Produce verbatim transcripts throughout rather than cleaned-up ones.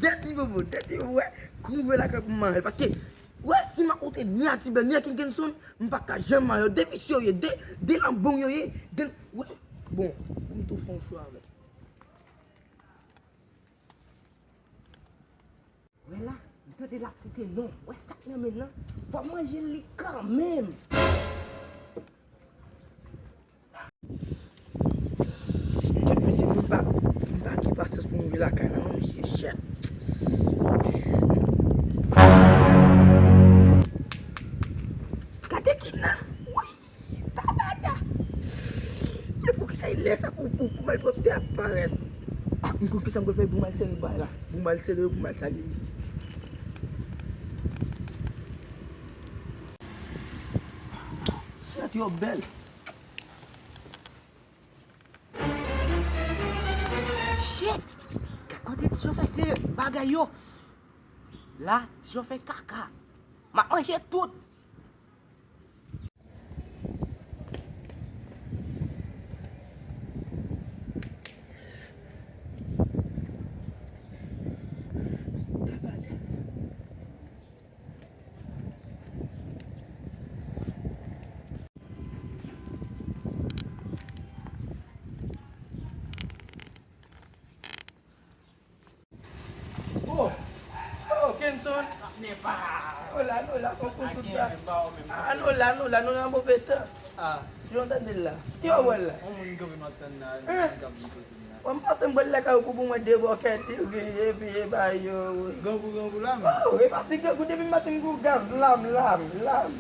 De ti bobo, de ti bobo, wè. Kou m rive lakay pou m manje. Paske, wè, si m ap monte ni a Tibè, ni a Kenkenson, m pa ka janm manje. De visye yo ye, de, de lanbong yo ye. De, wè, bon, pou m tou fè yon cho avèk. Wè la, m tande l ap site non. Wè sa k nan men l lan. Fò m manje li kanmenm. Kèt mesye, m pa, m pa gen pasyans pou m rive lakay la non, mesye, shit. Gade ki nan, wi, tabada. E poukisa e lè sa pou, pou, pou malpwòpte ap parèt? Ah, m konn kisa m pral fè pou m al sere bagay la. Pou m al sere yo, pou m al salye misye. Shit, yo bèl. Shit! Gad kote ti chofè sere bagay yo. La, ti chofè kaka. M ap manje tout. Oh, oh, Kenson. Hola, hola, kòman tout la? Ah, hola, hola, nou nan move tan. Ah. Jan w tande l la? Ki w wè l la? Yon moun kanpe m ap tann la, yon moun kanpe m kote m la. Bon, m panse m pral lakay ou pou, pou mwen debòkè, epi, epi, epi, ba yo. Grangou, grangou la, men. Oh, e pa ti grangou, depi maten m gou gaz lam, lam, lam.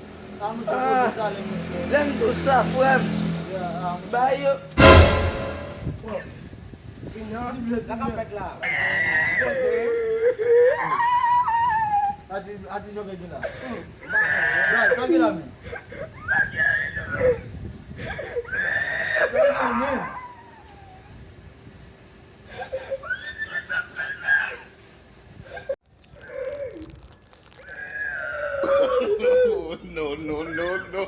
Ah, monchè, poze talè, monchè. Lè m di w sa, frè m. Yeah, ah, monchè. Ba yo. Bon. Sa k ap fèt la? Ati, ati jòkè gen la. Gad, sa gen la, men. Sa gen, men. No, no, no, no.